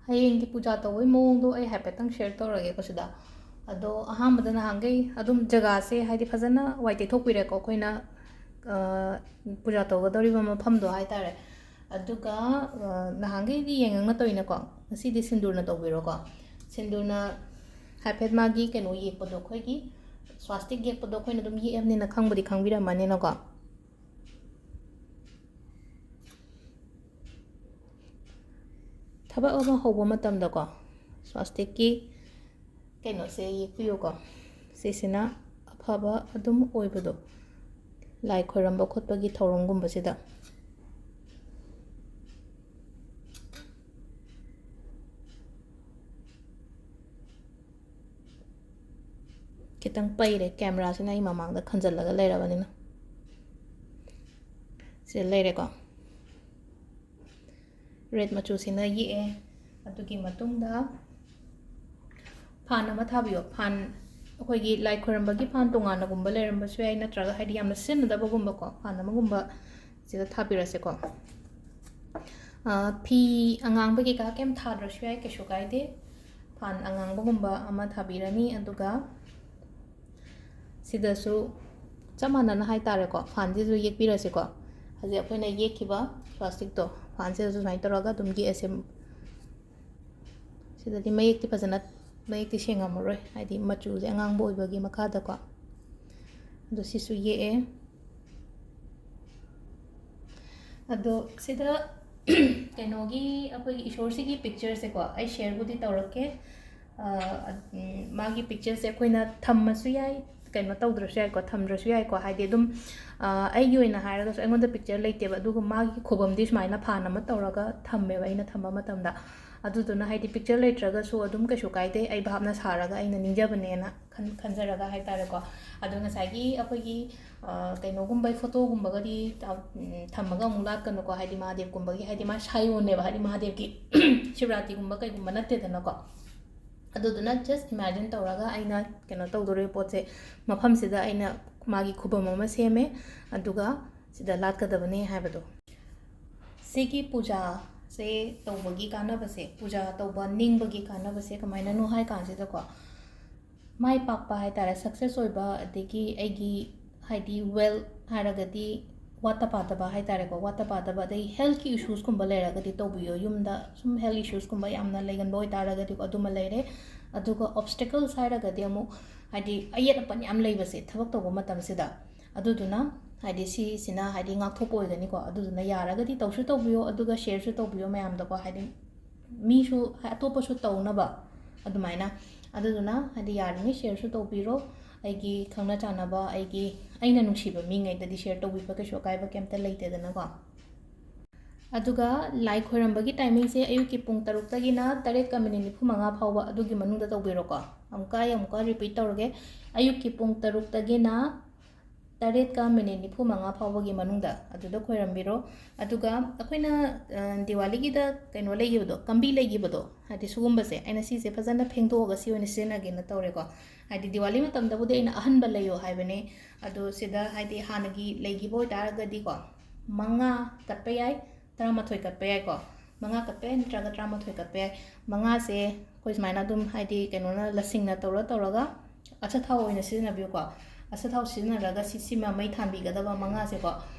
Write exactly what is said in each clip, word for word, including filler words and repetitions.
ꯍꯌꯦꯡꯒꯤ ꯄꯨꯖꯥ ꯇꯧꯕꯒꯤ ꯃꯑꯣꯡꯗꯣ ꯑꯩ ꯍꯥꯏꯐꯦꯠꯇꯪ share ꯇꯧꯔꯒꯦꯀꯣ ꯁꯤꯗ꯫ ꯑꯗꯣ ꯑꯍꯥꯟꯕꯗ ꯅꯍꯥꯟꯈꯩ ꯑꯗꯨꯝ ꯖꯒꯥꯁꯦ ꯍꯥꯏꯗꯤ ꯐꯖꯅ ꯋꯥꯏ ꯇꯩꯊꯣꯛꯄꯤꯔꯦꯀꯣ ꯑꯩꯈꯣꯏꯅ, ꯑ, ꯄꯨꯖꯥ ꯇꯧꯒꯗꯧꯔꯤꯕ ꯃꯐꯝꯗꯣ ꯍꯥꯏꯇꯥꯔꯦ꯫ ꯑꯗꯨꯒ, ꯑ, ꯅꯍꯥꯟꯈꯩꯗꯤ ꯌꯦꯡꯉꯛꯅ ꯇꯧꯏꯅꯀꯣ, ꯉꯁꯤꯗꯤ ꯁꯤꯟꯗꯨꯔꯅ ꯇꯧꯕꯤꯔꯣꯀꯣ꯫ ꯁꯤꯟꯗꯨꯔꯅ ꯍꯥꯏꯐꯦꯠ ꯃꯥꯒꯤ ꯀꯩꯅꯣ ꯌꯦꯛꯄꯗꯣ, ꯑꯩꯈꯣꯏꯒꯤ swastik ꯌꯦꯛꯄꯗꯣ ꯑꯩꯈꯣꯏꯅ ꯑꯗꯨꯝ ꯌꯦꯛꯑꯕꯅꯤꯅ ꯈꯪꯕꯨꯗꯤ ꯈꯪꯕꯤꯔꯝꯃꯅꯤꯅꯀꯣ꯫ ꯊꯕꯛ ꯑꯃ ꯍꯧꯕ ꯃꯇꯝꯗꯀꯣ, swastikꯀꯤ ꯀꯩꯅꯣꯁꯦ ꯌꯦꯛꯄꯤꯌꯨꯀꯣ꯫ ꯁꯤꯁꯤꯅ ꯑꯐꯕ ꯑꯗꯨꯝ ꯑꯣꯏꯕꯗꯣ, ꯂꯥꯏ ꯈꯣꯏꯔꯝꯕ ꯈꯣꯠꯄꯒꯤ ꯊꯧꯔꯝꯒꯨꯝꯕꯁꯤꯗ꯫ ꯈꯤꯇꯪ ꯄꯩꯔꯦ, cameraꯁꯤꯅ ꯑꯩ ꯃꯃꯥꯡꯗ ꯈꯟꯖꯜꯂꯒ ꯂꯩꯔꯕꯅꯤꯅ꯫ ꯁꯤꯗ ꯂꯩꯔꯦꯀꯣ꯫ Red ꯃꯆꯨꯁꯤꯅ ꯌꯦꯛꯑꯦ꯫ ꯑꯗꯨꯒꯤ ꯃꯇꯨꯡꯗ ꯐꯥꯟ ꯑꯃ ꯊꯥꯕꯤꯌꯣ꯫ ꯐꯥꯟ, ꯑꯩꯈꯣꯏꯒꯤ ꯂꯥꯏ ꯈꯣꯏꯔꯝꯕꯒꯤ ꯐꯥꯟ ꯇꯣꯉꯥꯟꯅꯒꯨꯝꯕ ꯂꯩꯔꯝꯕꯁꯨ ꯌꯥꯏ, ꯅꯠꯇ꯭ꯔꯒ ꯍꯥꯏꯗꯤ ꯌꯥꯝꯅ ꯁꯤꯖꯤꯟꯅꯗꯕꯒꯨꯝꯕꯀꯣ, ꯐꯥꯟ ꯑꯃꯒꯨꯝꯕ ꯁꯤꯗ ꯊꯥꯕꯤꯔꯁꯦꯀꯣ꯫ ꯑ, ꯐꯤ ꯑꯉꯥꯡꯕ ꯀꯩꯀꯥ ꯀꯩꯝ ꯊꯥꯗ꯭ꯔꯁꯨ ꯌꯥꯏ, ꯀꯩꯁꯨ ꯀꯥꯏꯗꯦ꯫ ꯐꯥꯟ ꯑꯉꯥꯡꯕꯒꯨꯝꯕ ꯑꯃ ꯊꯥꯕꯤꯔꯅꯤ꯫ ꯑꯗꯨꯒ ꯁꯤꯗꯁꯨ ꯆꯞ ꯃꯥꯟꯅꯅ ꯍꯥꯏꯇꯥꯔꯦꯀꯣ, ꯐꯥꯟꯁꯤꯁꯨ ꯌꯦꯛꯄꯤꯔꯁꯤꯀꯣ꯫ ꯍꯧꯖꯤꯛ ꯑꯩꯈꯣꯏꯅ ꯌꯦꯛꯈꯤꯕ swastikꯇꯣ, ꯐꯥꯟꯁꯤꯗꯁꯨ ꯁꯨꯃꯥꯏꯅ ꯇꯧꯔꯒ ꯑꯗꯨꯝ ꯌꯦꯛꯑꯁꯦ꯫ ꯁꯤꯗꯗꯤ ꯃꯌꯦꯛꯇꯤ ꯐꯖꯅ, ꯃꯌꯦꯛꯇꯤ ꯁꯦꯡꯉꯝꯃꯔꯣꯏ, ꯍꯥꯏꯗꯤ ꯃꯆꯨꯁꯦ ꯑꯉꯥꯡꯕ ꯑꯣꯏꯕꯒꯤ ꯃꯈꯥꯗꯀꯣ꯫ ꯑꯗꯣ ꯁꯤꯁꯨ ꯌꯦꯛꯑꯦ꯫ ꯑꯗꯣ ꯁꯤꯗ ꯀꯩꯅꯣꯒꯤ, ꯑꯩꯈꯣꯏꯒꯤ ꯏꯁꯣꯔꯁꯤꯒꯤ pictureꯁꯦꯀꯣ, ꯑꯩ shareꯕꯨꯗꯤ ꯇꯧꯔꯛꯀꯦ꯫ ꯑ, ꯎꯝ, ꯃꯥꯒꯤ pictureꯁꯦ ꯑꯩꯈꯣꯏꯅ ꯊꯝꯃꯁꯨ ꯌꯥꯏ, ꯀꯩꯅꯣ ꯇꯧꯗ꯭ꯔꯁꯨ ꯌꯥꯏꯀꯣ, ꯊꯝꯗ꯭ꯔꯁꯨ ꯌꯥꯏꯀꯣ꯫ ꯍꯥꯏꯗꯤ ꯑꯗꯨꯝ, ꯑ, ꯑꯩꯒꯤ ꯑꯣꯏꯅ ꯍꯥꯏꯔꯒꯁꯨ ꯑꯩꯉꯣꯟꯗ picture ꯂꯩꯇꯦꯕ, ꯑꯗꯨꯒ ꯃꯥꯒꯤ ꯈꯨꯕꯝꯗꯤ ꯁꯨꯃꯥꯏꯅ ꯐꯥꯟ ꯑꯃ ꯇꯧꯔꯒ ꯊꯝꯃꯦꯕ ꯑꯩꯅ ꯊꯝꯕ ꯃꯇꯝꯗ꯫ ꯑꯗꯨꯗꯨꯅ ꯍꯥꯏꯗꯤ picture ꯂꯩꯇ꯭ꯔꯒꯁꯨ ꯑꯗꯨꯝ ꯀꯩꯁꯨ ꯀꯥꯏꯗꯦ, ꯑꯩ ꯚꯥꯞꯅ ꯁꯥꯔꯒ ꯑꯩꯅ ꯅꯤꯡꯖꯕꯅꯦꯅ ꯈꯟ-, ꯈꯟꯖꯔꯒ ꯍꯥꯏꯇꯥꯔꯦꯀꯣ꯫ ꯑꯗꯣ ꯉꯁꯥꯏꯒꯤ ꯑꯩꯈꯣꯏꯒꯤ, ꯑ, ꯀꯩꯅꯣꯒꯨꯝꯕ, photoꯒꯨꯝꯕꯒꯗꯤ, ꯑ, ꯎꯝ, ꯊꯝꯃꯒ ꯑꯃꯨꯛ ꯂꯥꯠꯀꯅꯨꯀꯣ, ꯍꯥꯏꯗꯤ ꯃꯍꯥꯗꯦꯕꯀꯨꯝꯕꯒꯤ, ꯍꯥꯏꯗꯤ ꯃꯥ ꯁꯥꯏꯌꯣꯟꯅꯦꯕ, ꯍꯥꯏꯗꯤ ꯃꯍꯥꯗꯦꯕꯀꯤ ꯁꯤꯕꯔꯥꯇ꯭ꯔꯤꯒꯨꯝꯕ ꯀꯩꯒꯨꯝꯕ ꯅꯠꯇꯦꯗꯅꯀꯣ꯫ ꯑꯗꯨꯗꯨꯅ just imagine ꯇꯧꯔꯒ ꯑꯩꯅ ꯀꯩꯅꯣ ꯇꯧꯗꯣꯔꯤꯕ ꯄꯣꯠꯁꯦ, ꯃꯐꯝꯁꯤꯗ ꯑꯩꯅ ꯃꯥꯒꯤ ꯈꯨꯕꯝ ꯑꯃ ꯁꯦꯝꯃꯦ, ꯑꯗꯨꯒ ꯁꯤꯗ ꯂꯥꯠꯀꯗꯕꯅꯦ ꯍꯥꯏꯕꯗꯣ꯫ ꯁꯤꯒꯤ ꯄꯨꯖꯥ ꯁꯦ ꯇꯧꯕꯒꯤ ꯀꯥꯟꯅꯕꯁꯦ, ꯄꯨꯖꯥ ꯇꯧꯕ ꯅꯤꯡꯕꯒꯤ ꯀꯥꯟꯅꯕꯁꯦ ꯀꯃꯥꯏꯅꯅꯣ ꯍꯥꯏ ꯀꯥꯟꯁꯤꯗꯀꯣ, ꯃꯥꯏ ꯄꯥꯛꯄ ꯍꯥꯏ ꯇꯥꯔꯦ, ꯁꯛꯁꯦꯁ ꯑꯣꯏꯕ, ꯑꯗꯒꯤ ꯑꯩꯒꯤ ꯍꯥꯏꯗꯤ ꯋꯦꯜ ꯍꯥꯏꯔꯒꯗꯤ ꯋꯥꯠꯇ ꯄꯥꯗꯕ ꯍꯥꯏ ꯇꯥꯔꯦꯀꯣ, ꯋꯥꯠꯇ ꯄꯥꯗꯕ, ꯑꯗꯩ ꯍꯦꯜꯠꯀꯤ ꯏꯁꯨꯁꯀꯨꯝꯕ ꯂꯩꯔꯒꯗꯤ ꯇꯧꯕꯤꯌꯣ, ꯌꯨꯝꯗ ꯁꯨꯝ ꯍꯦꯜꯠ ꯏꯁꯨꯁꯀꯨꯝꯕ ꯌꯥꯝꯅ ꯂꯩꯒꯟꯕ ꯑꯣꯏꯇꯥꯔꯒꯗꯤꯀꯣ, ꯑꯗꯨꯃ ꯂꯩꯔꯦ꯫ ꯑꯗꯨꯒ ꯑꯣꯞꯁꯇꯤꯀꯜꯁ ꯍꯥꯏꯔꯒꯗꯤ ꯑꯃꯨꯛ ꯍꯥꯏꯗꯤ ꯑꯌꯦꯠ ꯑꯄꯟ ꯌꯥꯝ ꯂꯩꯕꯁꯦ ꯊꯕꯛ ꯇꯧꯕ ꯃꯇꯝꯁꯤꯗ, ꯑꯗꯨꯗꯨꯅ ꯍꯥꯏꯗꯤ ꯁꯤꯁꯤꯅ ꯍꯥꯏꯗꯤ ꯉꯥꯛꯊꯣꯛꯄ ꯑꯣꯏꯒꯅꯤꯀꯣ꯫ ꯑꯗꯨꯗꯨꯅ ꯌꯥꯔꯒꯗꯤ ꯇꯧꯁꯨ ꯇꯧꯕꯤꯌꯣ, ꯑꯗꯨꯒ ꯁꯤꯌꯔꯁꯨ ꯇꯧꯕꯤꯌꯣ ꯃꯌꯥꯝꯗꯀꯣ, ꯍꯥꯏꯗꯤ ꯃꯤꯁꯨ ꯑꯇꯣꯞꯄꯁꯨ ꯇꯧꯅꯕ ꯑꯗꯨꯃꯥꯏꯅ꯫ ꯑꯗꯨꯗꯨꯅ ꯍꯥꯏꯗꯤ ꯌꯥꯔꯤꯉꯩ ꯁꯤꯌꯔꯁꯨ ꯇꯧꯕꯤꯔꯣ, ꯑꯩꯒꯤ ꯈꯪꯅ ꯆꯥꯟꯅꯕ, ꯑꯩꯒꯤ, ꯑꯩꯅ ꯅꯨꯡꯁꯤꯕ ꯃꯤꯉꯩꯗꯗꯤ ꯁꯤꯌꯔ ꯇꯧꯕꯤꯕ ꯀꯩꯁꯨ ꯑꯀꯥꯏꯕ ꯀꯩꯝꯇ ꯂꯩꯇꯦꯗꯅꯀꯣ꯫ ꯑꯗꯨꯒ ꯂꯥꯏ ꯈꯣꯏꯔꯝꯕꯒꯤ ꯇꯥꯏꯃꯤꯡꯁꯦ ꯑꯌꯨꯛꯀꯤ ꯄꯨꯡ ꯇꯔꯨꯛꯇꯒꯤꯅ ꯇꯔꯦꯠꯀ ꯃꯤꯅꯤꯠ ꯅꯤꯐꯨ ꯃꯉꯥ ꯐꯥꯎꯕ, ꯑꯗꯨꯒꯤ ꯃꯅꯨꯡꯗ ꯇꯧꯕꯤꯔꯣꯀꯣ꯫ ꯑꯃꯨꯛꯀ ꯑꯩ ꯑꯃꯨꯛꯀ ꯔꯤꯄꯤꯠ ꯇꯧꯔꯒꯦ, ꯑꯌꯨꯛꯀꯤ ꯄꯨꯡ ꯇꯔꯨꯛꯇꯒꯤꯅ ꯇꯔꯦꯠꯀ ꯃꯤꯅꯤꯠ ꯅꯤꯐꯨ ꯃꯉꯥ ꯐꯥꯎꯕꯒꯤ ꯃꯅꯨꯡꯗ ꯑꯗꯨꯗ ꯈꯣꯏꯔꯝꯕꯤꯔꯣ꯫ ꯑꯗꯨꯒ ꯑꯩꯈꯣꯏꯅ, ꯑ, ꯗꯤꯋꯥꯂꯤꯒꯤꯗ ꯀꯩꯅꯣ ꯂꯩꯈꯤꯕꯗꯣ, ꯀꯝꯕꯤ ꯂꯩꯈꯤꯕꯗꯣ, ꯍꯥꯏꯗꯤ ꯁꯤꯒꯨꯝꯕꯁꯦ ꯑꯩꯅ ꯁꯤꯁꯦ ꯐꯖꯅ ꯐꯦꯡꯗꯣꯛꯑꯒ ꯁꯤ ꯑꯣꯏꯅ ꯁꯤꯖꯤꯟꯅꯒꯦꯅ ꯇꯧꯔꯦꯀꯣ꯫ ꯍꯥꯏꯗꯤ ꯗꯤꯋꯥꯂꯤ ꯃꯇꯝꯗꯕꯨꯗꯤ ꯑꯩꯅ ꯑꯍꯟꯕ ꯂꯩꯌꯣ ꯍꯥꯏꯕꯅꯦ, ꯑꯗꯣ ꯁꯤꯗ ꯍꯥꯏꯗꯤ ꯍꯥꯟꯅꯒꯤ ꯂꯩꯈꯤꯕ ꯑꯣꯏꯇꯥꯔꯒꯗꯤꯀꯣ, ꯃꯉꯥ ꯀꯠꯄ ꯌꯥꯏ, ꯇꯔꯥꯃꯥꯊꯣꯏ ꯀꯠꯄ ꯌꯥꯏꯀꯣ꯫ ꯃꯉꯥ ꯀꯠꯄ ꯌꯥꯏ ꯅꯠꯇ꯭ꯔꯒ ꯇꯔꯥꯃꯥꯊꯣꯏ ꯀꯠꯄ ꯌꯥꯏ꯫ ꯃꯉꯥꯁꯦ ꯑꯩꯈꯣꯏ ꯁꯨꯃꯥꯏꯅ ꯑꯗꯨꯝ ꯍꯥꯏꯗꯤ ꯀꯩꯅꯣꯅ ꯂꯁꯤꯡꯅ ꯇꯧꯔ ꯇꯧꯔꯒ ꯑꯆꯥꯊꯥꯎ ꯑꯣꯏꯅ ꯁꯤꯖꯤꯟꯅꯕꯤꯌꯨꯀꯣ꯫ ꯑꯆꯥꯊꯥꯎ ꯁꯤꯖꯤꯟꯅꯔꯒ ꯁꯤ, ꯁꯤꯃ ꯃꯩ ꯊꯥꯟꯕꯤꯒꯗꯕ ꯃꯉꯥꯁꯦꯀꯣ꯫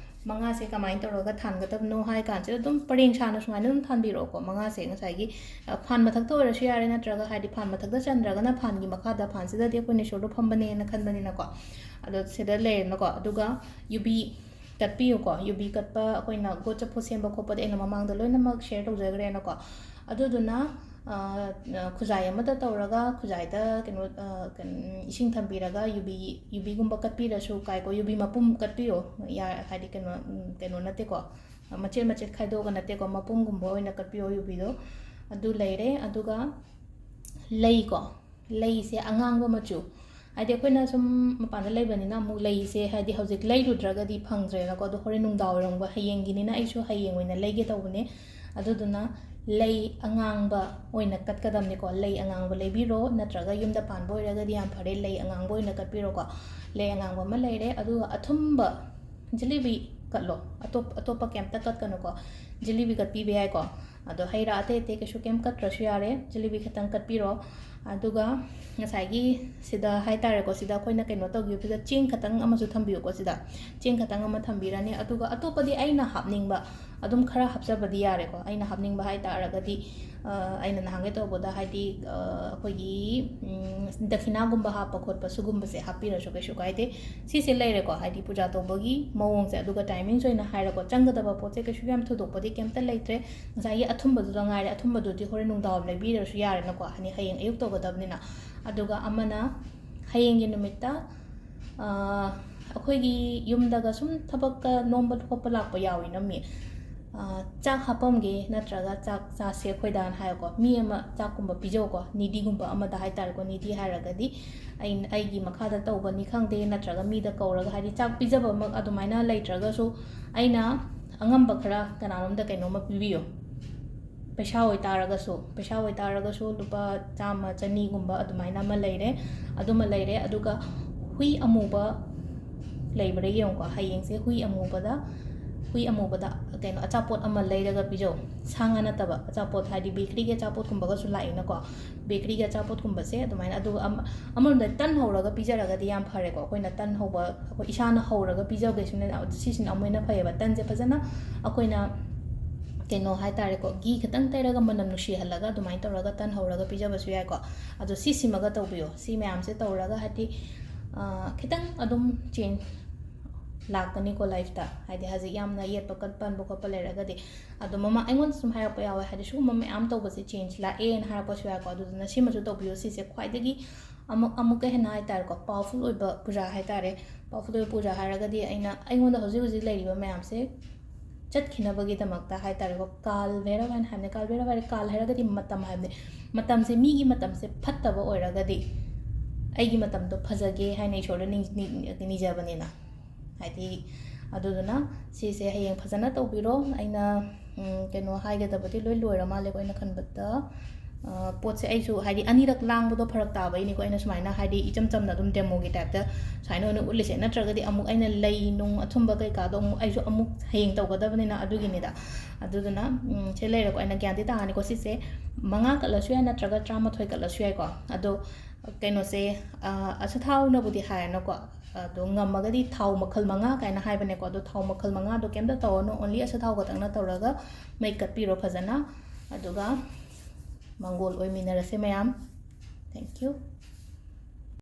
ꯃꯉꯥꯁꯦ ꯀꯃꯥꯏꯅ ꯇꯧꯔꯒ ꯊꯥꯟꯒꯗꯕꯅꯣ ꯍꯥꯏ ꯀꯥꯟꯁꯤꯗ ꯑꯗꯨꯝ ꯄꯔꯦꯡ ꯁꯥꯅ ꯁꯨꯃꯥꯏꯅ ꯑꯗꯨꯝ ꯊꯥꯟꯕꯤꯔꯛꯑꯣꯀꯣ꯫ ꯃꯉꯥꯁꯦ ꯉꯁꯥꯏꯒꯤ, ꯑ, ꯐꯥꯟ ꯃꯊꯛꯇ ꯑꯣꯏꯔꯁꯨ ꯌꯥꯔꯦ, ꯅꯠꯇ꯭ꯔꯒ ꯍꯥꯏꯗꯤ ꯐꯥꯟ ꯃꯊꯛꯇ ꯆꯟꯗ꯭ꯔꯒꯅ ꯐꯥꯟꯒꯤ ꯃꯈꯥꯗ, ꯐꯥꯟꯁꯤꯗꯗꯤ ꯑꯩꯈꯣꯏꯅ ꯏꯁꯣꯔꯗꯣ ꯐꯝꯕꯅꯦꯅ ꯈꯟꯕꯅꯤꯅꯀꯣ꯫ ꯑꯗꯣ ꯁꯤꯗ ꯂꯩꯔꯦꯅꯀꯣ꯫ ꯑꯗꯨꯒ ꯌꯨꯕꯤ ꯀꯠꯄꯤꯌꯨꯀꯣ꯫ ꯌꯨꯕꯤ ꯀꯠꯄ ꯑꯩꯈꯣꯏꯅ ꯒꯣꯠ ꯆꯐꯨ ꯁꯦꯝꯕ ꯈꯣꯠꯄꯗꯤ ꯑꯩꯅ ꯃꯃꯥꯡꯗ ꯂꯣꯏꯅꯃꯛ ꯁꯤꯌꯔ ꯇꯧꯖꯈ꯭ꯔꯦꯅꯀꯣ꯫ ꯑꯗꯨꯗꯨꯅ, ꯑ, ꯑ, ꯈꯨꯖꯥꯏ ꯑꯃꯗ ꯇꯧꯔꯒ ꯈꯨꯖꯥꯏꯗ ꯀꯩꯅꯣ, ꯑ, ꯀꯩꯅꯣ, ꯏꯁꯤꯡ ꯊꯝꯕꯤꯔꯒ ꯌꯨꯕꯤ, ꯌꯨꯕꯤꯒꯨꯝꯕ ꯀꯠꯄꯤꯔꯁꯨ ꯀꯥꯏꯀꯣ꯫ ꯌꯨꯕꯤ ꯃꯄꯨꯝ ꯀꯠꯄꯤꯌꯣ꯫ ꯌꯥ-, ꯍꯥꯏꯗꯤ ꯀꯩꯅꯣ, ꯎꯝ, ꯀꯩꯅꯣ ꯅꯠꯇꯦꯀꯣ, ꯃꯆꯦꯠ ꯃꯆꯦꯠ ꯈꯥꯏꯗꯣꯛꯑꯒ ꯅꯠꯇꯦꯀꯣ, ꯃꯄꯨꯝꯒꯨꯝꯕ ꯑꯣꯏꯅ ꯀꯠꯄꯤꯌꯣ ꯌꯨꯕꯤꯗꯣ꯫ ꯑꯗꯨ ꯂꯩꯔꯦ꯫ ꯑꯗꯨꯒ ꯂꯩꯀꯣ, ꯂꯩꯁꯦ ꯑꯉꯥꯡꯕ ꯃꯆꯨ, ꯍꯥꯏꯗꯤ ꯑꯩꯈꯣꯏꯅ ꯁꯨꯝ ꯃꯄꯥꯟꯗ ꯂꯩꯕꯅꯤꯅ ꯑꯃꯨꯛ ꯂꯩꯁꯦ ꯍꯥꯏꯗꯤ ꯍꯧꯖꯤꯛ ꯂꯩꯔꯨꯗ꯭ꯔꯒꯗꯤ ꯐꯪꯗ꯭ꯔꯦꯅꯀꯣ꯫ ꯑꯗꯣ ꯍꯣꯔꯦꯟ ꯅꯨꯡꯗꯥꯡ ꯋꯥꯏꯔꯝꯒꯨꯝꯕ, ꯍꯌꯦꯡꯒꯤꯅꯤꯅ ꯑꯩꯁꯨ ꯍꯌꯦꯡ ꯑꯣꯏꯅ ꯂꯩꯒꯦ ꯇꯧꯕꯅꯦ꯫ ꯑꯗꯨꯗꯨꯅ ꯂꯩ ꯑꯉꯥꯡꯕ ꯑꯣꯏꯅ ꯀꯠꯀꯗꯕꯅꯤꯀꯣ꯫ ꯂꯩ ꯑꯉꯥꯡꯕ ꯂꯩꯕꯤꯔꯣ, ꯅꯠꯇ꯭ꯔꯒ ꯌꯨꯝꯗ ꯄꯥꯟꯕ ꯑꯣꯏꯔꯒꯗꯤ ꯌꯥꯝ ꯐꯔꯦ, ꯂꯩ ꯑꯉꯥꯡꯕ ꯑꯣꯏꯅ ꯀꯠꯄꯤꯔꯣꯀꯣ꯫ ꯂꯩ ꯑꯉꯥꯡꯕ ꯑꯃ ꯂꯩꯔꯦ꯫ ꯑꯗꯨꯒ ꯑꯊꯨꯝꯕ ꯖꯤꯂꯤꯕꯤ ꯀꯠꯂꯣ, ꯑꯇꯣꯞ-, ꯑꯇꯣꯞꯄ ꯀꯩꯝꯇ ꯀꯠꯀꯅꯨꯀꯣ꯫ ꯖꯤꯂꯤꯕꯤ ꯀꯠꯄꯤꯕ ꯌꯥꯏꯀꯣ꯫ ꯑꯗꯣ ꯍꯩ ꯔꯥ ꯑꯇꯩ ꯑꯇꯩ ꯀꯩꯁꯨ ꯀꯩꯝ ꯀꯠꯇ꯭ꯔꯁꯨ ꯌꯥꯔꯦ, ꯖꯤꯂꯤꯕꯤ ꯈꯛꯇꯪ ꯀꯠꯄꯤꯔꯣ꯫ ꯑꯗꯨꯒ ꯉꯁꯥꯏꯒꯤ ꯁꯤꯗ ꯍꯥꯏ ꯇꯥꯔꯦꯀꯣ, ꯁꯤꯗ ꯑꯩꯈꯣꯏꯅ ꯀꯩꯅꯣ ꯇꯧꯈꯤꯕꯁꯤꯗ ꯆꯦꯡ ꯈꯛꯇꯪ ꯑꯃꯁꯨ ꯊꯝꯕꯤꯌꯨꯀꯣ꯫ ꯁꯤꯗ ꯆꯦꯡ ꯈꯛꯇꯪ ꯑꯃ ꯊꯝꯕꯤꯔꯅꯤ꯫ ꯑꯗꯨꯒ ꯑꯇꯣꯞꯄꯗꯤ ꯑꯩꯅ ꯍꯥꯞꯅꯤꯡꯕ ꯑꯗꯨꯝ ꯈꯔ ꯍꯥꯞꯆꯕꯗꯤ ꯌꯥꯔꯦꯀꯣ꯫ ꯑꯩꯅ ꯍꯥꯞꯅꯤꯡꯕ ꯍꯥꯏ ꯇꯥꯔꯒꯗꯤ, ꯑ, ꯑꯩꯅ ꯅꯍꯥꯟꯒꯩ ꯇꯧꯕꯗ, ꯍꯥꯏꯗꯤ, ꯑ, ꯑꯩꯈꯣꯏꯒꯤ, ꯎꯝ, ꯗꯈꯤꯅꯥꯒꯨꯝꯕ ꯍꯥꯞꯄ ꯈꯣꯠꯄ ꯁꯤꯒꯨꯝꯕꯁꯦ ꯍꯥꯞꯄꯤꯔꯁꯨ ꯀꯩꯁꯨ ꯀꯥꯏꯗꯦ꯫ ꯁꯤꯁꯦ ꯂꯩꯔꯦꯀꯣ, ꯍꯥꯏꯗꯤ ꯄꯨꯖꯥ ꯇꯧꯕꯒꯤ ꯃꯑꯣꯡꯁꯦ꯫ ꯑꯗꯨꯒ timings ꯑꯣꯏꯅ ꯍꯥꯏꯔꯦꯀꯣ, ꯆꯪꯒꯗꯕ ꯄꯣꯠꯁꯦ ꯀꯩꯁꯨ ꯌꯥꯝ ꯊꯣꯏꯗꯣꯛꯄꯗꯤ ꯀꯩꯝꯇ ꯂꯩꯇ꯭ꯔꯦ꯫ ꯉꯁꯥꯏꯒꯤ ꯑꯊꯨꯝꯕꯗꯨꯗ ꯉꯥꯏꯔꯦ, ꯑꯊꯨꯝꯕꯗꯨꯗꯤ ꯍꯣꯔꯦꯟ ꯅꯨꯡꯗꯥꯡꯋꯥꯏꯔꯝ ꯂꯩꯕꯤꯔꯁꯨ ꯌꯥꯔꯦꯅꯀꯣ, ꯍꯥꯏꯗꯤ ꯍꯌꯦꯡ ꯑꯌꯨꯛ ꯇꯧꯒꯗꯕꯅꯤꯅ꯫ ꯑꯗꯨꯒ ꯑꯃꯅ ꯍꯌꯦꯡꯒꯤ ꯅꯨꯃꯤꯠꯇ, ꯑ, ꯑꯩꯈꯣꯏꯒꯤ ꯌꯨꯝꯗꯒ ꯁꯨꯝ ꯊꯕꯛꯇ ꯅꯣꯝꯕ ꯈꯣꯠꯄ ꯂꯥꯛꯄ ꯌꯥꯎꯋꯤꯅ ꯃꯤ, ꯑ, ꯆꯥꯛ ꯍꯥꯞꯄꯝꯒꯦ ꯅꯠꯇ꯭ꯔꯒ ꯆꯥꯛ ꯆꯥꯁꯦ ꯑꯩꯈꯣꯏꯗꯥꯅ ꯍꯥꯏꯔꯦꯀꯣ, ꯃꯤ ꯑꯃ ꯆꯥꯛꯀꯨꯝꯕ ꯄꯤꯖꯧꯀꯣ, needy ꯒꯨꯝꯕ ꯑꯃꯗ ꯍꯥꯏ ꯇꯥꯔꯦꯀꯣ꯫ Needy ꯍꯥꯏꯔꯒꯗꯤ ꯑꯩ, ꯑꯩꯒꯤ ꯃꯈꯥꯗ ꯇꯧꯕꯅꯤ ꯈꯪꯗꯦ, ꯅꯠꯇ꯭ꯔꯒ ꯃꯤꯗ ꯀꯧꯔꯒ, ꯍꯥꯏꯗꯤ ꯆꯥꯛ ꯄꯤꯖꯕꯃꯛ ꯑꯗꯨꯃꯥꯏꯅ ꯂꯩꯇ꯭ꯔꯒꯁꯨ ꯑꯩꯅ ꯑꯉꯝꯕ ꯈꯔ ꯀꯅꯥꯅꯣꯝꯗ ꯀꯩꯅꯣꯝꯃ ꯄꯤꯕꯤꯌꯨ꯫ ꯄꯩꯁꯥ ꯑꯣꯏꯇꯥꯔꯒꯁꯨ, ꯄꯩꯁꯥ ꯑꯣꯏꯇꯥꯔꯒꯁꯨ ꯂꯨꯄꯥ ꯆꯥꯝꯃ, ꯆꯅꯤꯒꯨꯝꯕ ꯑꯗꯨꯃꯥꯏꯅ ꯑꯃ ꯂꯩꯔꯦ, ꯑꯗꯨꯃ ꯂꯩꯔꯦ꯫ ꯑꯗꯨꯒ ꯍꯨꯏ ꯑꯃꯨꯕ ꯂꯩꯕ꯭ꯔꯥ ꯌꯦꯡꯉꯨꯀꯣ꯫ ꯍꯌꯦꯡꯁꯦ ꯍꯨꯏ ꯑꯃꯨꯕꯗ, ꯍꯨꯏ ꯑꯃꯨꯕꯗ ꯀꯩꯅꯣ, ꯑꯆꯥꯄꯣꯠ ꯑꯃ ꯂꯩꯔꯒ ꯄꯤꯖꯧ꯫ ꯁꯥ ꯉꯥ ꯅꯠꯇꯕ ꯑꯆꯥꯄꯣꯠ, ꯍꯥꯏꯗꯤ bakery ꯒꯤ ꯑꯆꯥꯄꯣꯠꯀꯨꯝꯕꯒꯁꯨ ꯂꯥꯛꯏꯅꯀꯣ, bakery ꯒꯤ ꯑꯆꯥꯄꯣꯠꯀꯨꯝꯕꯁꯦ ꯑꯗꯨꯃꯥꯏꯅ꯫ ꯑꯗꯨꯒ ꯑꯃ-, ꯑꯃꯔꯣꯝꯗ ꯇꯟ ꯍꯧꯔꯒ ꯄꯤꯖꯔꯒꯗꯤ ꯌꯥꯝ ꯐꯔꯦꯀꯣ꯫ ꯑꯩꯈꯣꯏꯅ ꯇꯟ ꯍꯧꯕ, ꯑꯩꯈꯣꯏ ꯏꯁꯥꯅ ꯍꯧꯔꯒ ꯄꯤꯖꯕꯁꯤꯅ, ꯁꯤꯁꯤꯅ ꯑꯃꯨꯛ ꯍꯦꯟꯅ ꯐꯩꯌꯦꯕ꯫ ꯇꯟꯁꯦ ꯐꯖꯅ ꯑꯩꯈꯣꯏꯅ ꯀꯩꯅꯣ ꯍꯥꯏ ꯇꯥꯔꯦꯀꯣ, ꯘꯤ ꯈꯤꯇꯪ ꯇꯩꯔꯒ ꯃꯅꯝ ꯅꯨꯡꯁꯤꯍꯜꯂꯒ ꯑꯗꯨꯃꯥꯏꯅ ꯇꯧꯔꯒ ꯇꯟ ꯍꯧꯔꯒ ꯄꯤꯖꯕꯁꯨ ꯌꯥꯏꯀꯣ꯫ ꯑꯗꯣ ꯁꯤꯁꯤꯃꯒ ꯇꯧꯕꯤꯌꯣ꯫ ꯁꯤ ꯃꯌꯥꯝꯁꯦ ꯇꯧꯔꯒ, ꯍꯥꯏꯗꯤ, ꯑ, ꯈꯤꯇꯪ ꯑꯗꯨꯝ change ꯂꯥꯛꯀꯅꯤꯀꯣ life ꯇ꯫ ꯍꯥꯏꯗꯤ ꯍꯧꯖꯤꯛ ꯌꯥꯝꯅ ꯌꯦꯠꯄ ꯀꯠ-, ꯄꯟꯕ ꯈꯣꯠꯄ ꯂꯩꯔꯒꯗꯤ꯫ ꯑꯗꯣ ꯃꯃꯥ, ꯑꯩꯉꯣꯟꯗꯁꯨ ꯑꯗꯨꯝ ꯍꯥꯏꯔꯛꯄ ꯌꯥꯎꯋꯦ, ꯍꯥꯏꯗꯤ ꯁꯤꯒꯨꯝꯕ ꯃꯌꯥꯝ ꯇꯧꯕꯁꯦ change ꯂꯥꯛꯑꯦꯅ ꯍꯥꯏꯔꯛꯄꯁꯨ ꯌꯥꯏꯀꯣ꯫ ꯑꯗꯨꯗꯨꯅ ꯁꯤꯃꯁꯨ ꯇꯧꯕꯤꯌꯣ꯫ ꯁꯤꯁꯦ ꯈ꯭ꯋꯥꯏꯗꯒꯤ ꯑꯃꯨꯛ, ꯑꯃꯨꯛꯀ ꯍꯦꯟꯅ ꯍꯥꯏ ꯇꯥꯔꯦꯀꯣ, powerful ꯑꯣꯏꯕ ꯄꯨꯖꯥ ꯍꯥꯏ ꯇꯥꯔꯦ꯫ Powerful ꯑꯣꯏꯕ ꯄꯨꯖꯥ ꯍꯥꯏꯔꯒꯗꯤ ꯑꯩꯅ, ꯑꯩꯉꯣꯟꯗ ꯍꯧꯖꯤꯛ ꯍꯧꯖꯤꯛ ꯂꯩꯔꯤꯕ ꯃꯌꯥꯝꯁꯦ ꯆꯠꯈꯤꯅꯕꯒꯤꯗꯃꯛꯇ ꯍꯥꯏ ꯇꯥꯔꯦꯀꯣ, ꯀꯥꯜ ꯚꯩꯔꯕ ꯍꯥꯏꯅ ꯍꯥꯏꯕꯅꯦ꯫ ꯀꯥꯜ ꯚꯩꯔꯕ ꯍꯥꯏꯔꯦ, ꯀꯥꯜ ꯍꯥꯏꯔꯒꯗꯤ ꯃꯇꯝ ꯍꯥꯏꯕꯅꯦ꯫ ꯃꯇꯝꯁꯦ, ꯃꯤꯒꯤ ꯃꯇꯝꯁꯦ ꯐꯠꯇꯕ ꯑꯣꯏꯔꯒꯗꯤ ꯑꯩꯒꯤ ꯃꯇꯝꯗꯣ ꯐꯖꯒꯦ ꯍꯥꯏꯅ ꯏꯁꯣꯔꯗ ꯅꯤꯡ-, ꯅꯤꯡ-, ꯅꯤꯖꯕꯅꯤꯅ꯫ ꯍꯥꯏꯗꯤ, ꯑꯗꯨꯗꯨꯅ ꯁꯤꯁꯦ ꯍꯌꯦꯡ ꯐꯖꯅ ꯇꯧꯕꯤꯔꯣ꯫ ꯑꯩꯅ, ꯎꯝ, ꯀꯩꯅꯣ ꯍꯥꯏꯒꯗꯕꯗꯤ ꯂꯣꯏ ꯂꯣꯏꯔ ꯃꯥꯜꯂꯦꯀꯣ, ꯑꯩꯅ ꯈꯟꯕꯗ꯫ ꯄꯣꯠꯁꯦ ꯑꯩꯁꯨ ꯍꯥꯏꯗꯤ ꯑꯅꯤꯔꯛ ꯂꯥꯡꯕꯗꯣ ꯐꯔꯛ ꯇꯥꯕꯩꯅꯤꯀꯣ ꯑꯩꯅ ꯁꯨꯃꯥꯏꯅ ꯍꯥꯏꯗꯤ ꯏꯆꯝ ꯆꯝꯅ ꯑꯗꯨꯝ ꯗꯦꯃꯣꯒꯤ ꯇꯥꯏꯞꯇ ꯁꯨꯃꯥꯏꯅ ꯑꯣꯏꯅ ꯎꯠꯂꯤꯁꯦ꯫ ꯅꯠꯇ꯭ꯔꯒꯗꯤ ꯑꯃꯨꯛ ꯑꯩꯅ ꯂꯩ ꯅꯨꯡ ꯑꯊꯨꯝꯕ ꯀꯩꯀꯥꯗꯣ ꯑꯃꯨꯛ ꯑꯩꯁꯨ ꯑꯃꯨꯛ ꯍꯌꯦꯡ ꯇꯧꯒꯗꯕꯅꯤꯅ ꯑꯗꯨꯒꯤꯅꯤꯗ꯫ ꯑꯗꯨꯗꯨꯅ ꯁꯦ ꯂꯩꯔꯦꯀꯣ꯫ ꯑꯩꯅ ꯒ꯭ꯌꯥꯟꯗꯤ ꯇꯥꯍꯟꯅꯤꯀꯣ꯫ ꯁꯤꯁꯦ ꯃꯉꯥ ꯀꯠꯂꯁꯨ ꯌꯥꯏ, ꯅꯠꯇ꯭ꯔꯒ ꯇꯔꯥꯃꯥꯊꯣꯏ ꯀꯠꯂꯁꯨ ꯌꯥꯏꯀꯣ꯫ ꯑꯗꯣ ꯀꯩꯅꯣꯁꯦ, ꯑꯆꯥꯊꯥꯎꯅꯕꯨꯗꯤ ꯍꯥꯏꯔꯅꯨꯀꯣ, ꯑꯗꯣ ꯉꯝꯃꯒꯗꯤ ꯊꯥꯎ ꯃꯈꯜ ꯃꯉꯥ ꯀꯥꯏꯅ ꯍꯥꯏꯕꯅꯦꯀꯣ꯫ ꯑꯗꯣ ꯊꯥꯎ ꯃꯈꯜ ꯃꯉꯥꯗꯣ ꯀꯩꯝꯇ ꯇꯧꯔꯅꯨ, only ꯑꯆꯥꯊꯥꯎ ꯈꯛꯇꯪꯅ ꯇꯧꯔꯒ ꯃꯩ ꯀꯠꯄꯤꯔꯣ ꯐꯖꯅ꯫ ꯑꯗꯨꯒ ꯃꯪꯒꯣꯜ ꯑꯣꯏꯃꯤꯟꯅꯔꯁꯦ ꯃꯌꯥꯝ꯫ Thank you꯫